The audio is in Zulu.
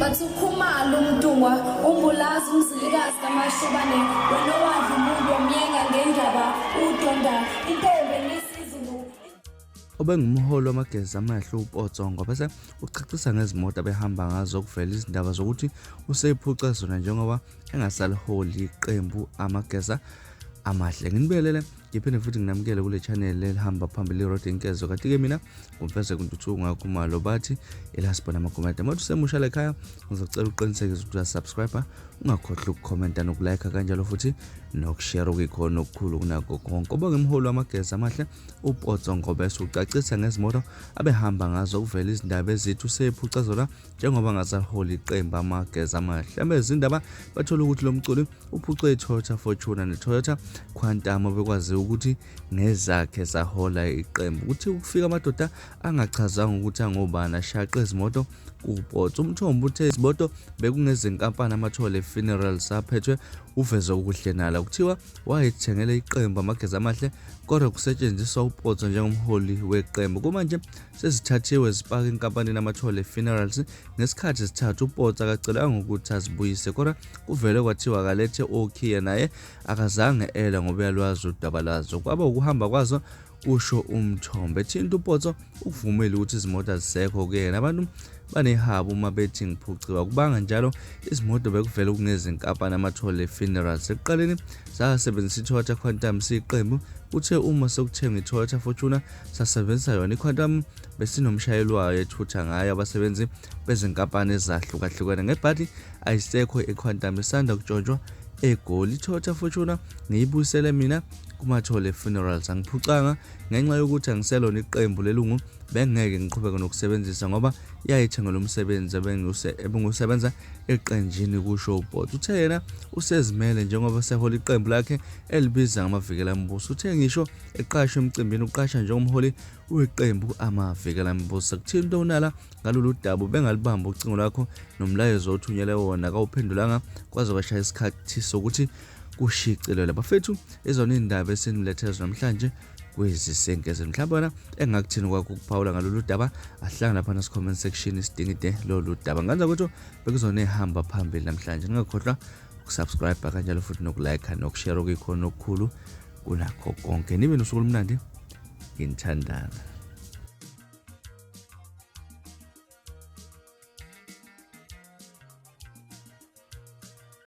Bathi uKhumalo uMntungwa uMbulazi uMzilikazi kaMashobane wena owadla umuntu wamyenga ngendaba udonda intombi enisizulu. Obengumholi wamageza amahle uPotso Ngobese uchachisa ngezimoto abehamba ngazo kuvela izindaba zokuthi useyiphuca zona njengoba engasaliholi iqembu Amageza Amahle. Nginibelele ngiphinde futhi nginamukele kule channel elihamba phambili iRoad Inkezo. Kanti-ke mina ngumfeze kuNtuthuko ngakhumalo bathi elasibona amakhomenta. Uma usemusha lekhaya ngizocela uqinisekise ukuthi uyasubscribe, ungakhohlwa ukukhomenta nokulike kanjalo futhi nokushare okuyikhona okukhulu kunakho konke. Obengumholi wamageza amahle uPotso Ngobese ucacisa ngezimoto abehamba ngazo kuvela izindaba ezithi usephuca zona njengoba ngasaholi iqembu Amageza Amahle. Abezindaba bathola ukuthi lo mculi uphucwe i-Toyota Fortuner ne-Toyota Quantum obekwaziwa ukuthi ngezakhe sahola iqembu. Kuthi ukufika amadoda angachazanga ukuthi angobani ashaqe izimoto kuPotso. Umthombo uthe izimoto bekungezenkampani Amathole Funerals aphethwe uveze okuhle nala. Kuthiwa wayethengele iqembu Amageza Amahle kodwa kusetshenziswa uPotso njengomholi weqembu. Kumanje sezithathiwe zipaka enkampanini Amathole Funerals. Ngesikhathi zithatha uPotso akacelanga ukuthi azibuyise kodwa kuvele kwathiwa akalethe okhiye naye akazange ela ngoba uyalwazi udaba lwazo. Kwaba ukuhamba kwazo kusho umthombo. Ethinta uPotso ukuvumile ukuthi izimoto azisekho kuyena. Abantu banehaba uma bethi ngiphuciwe akubanga njalo izimoto bekuvele kungezinkampani Amathole Funerals. Ekuqaleni sasebenzisa i-Toyota Quantum siyiqembu kuthe uma sekuthengwa i-Toyota Fortuner sasebenzisa yona i-Quantum besinomshayeli wayo ethutha ngayo abasebenzi bezinkampani ezahlukahlukene. Ngebhadi ayisekho i-Quantum isanda kutshontshwa eGoli. I-Toyota Fortuner ngiyibuyisele mina kuMathole Funerals. Angiphucanga ngenxa yokuthi angiselona iqembu lelungu bengeke ngiqhubeke nokusebenzisa ngoba yayithengela umsebenzi ebengiwusebenza eqenjini kusho uPotso. Uthe yena usezimele njengoba sehola iqembu lakhe elibiza ngamavikela mbuso. Uthe ngisho eqashwa emcimbini uqasha njengomholi weqembu amavikela mbuso. Kuthinta uNala ngalolu daba ubengalubamba ucingo lwakho nomlayezo othunyelwe wona kawuphendulanga kwaze kwashaya isikhathi sokuthi kushicilelwe. Bafethu izona iy'ndaba esinilethele zona namhlanje kwezisenkeze. Mhlawumbe wena engakuthini kwakho ukuphawula ngalolu daba ahlangane lapha nasi-comment section sidingide lolu daba. Ngenza ukuthi bekuzona ehamba phambili namhlanje. Ningakhohlwa ukusubscribe kanjalo futhi nokulike nokushare okuyikhona okukhulu kunakho konke. Nibe nosuku olumnandi nginithandana.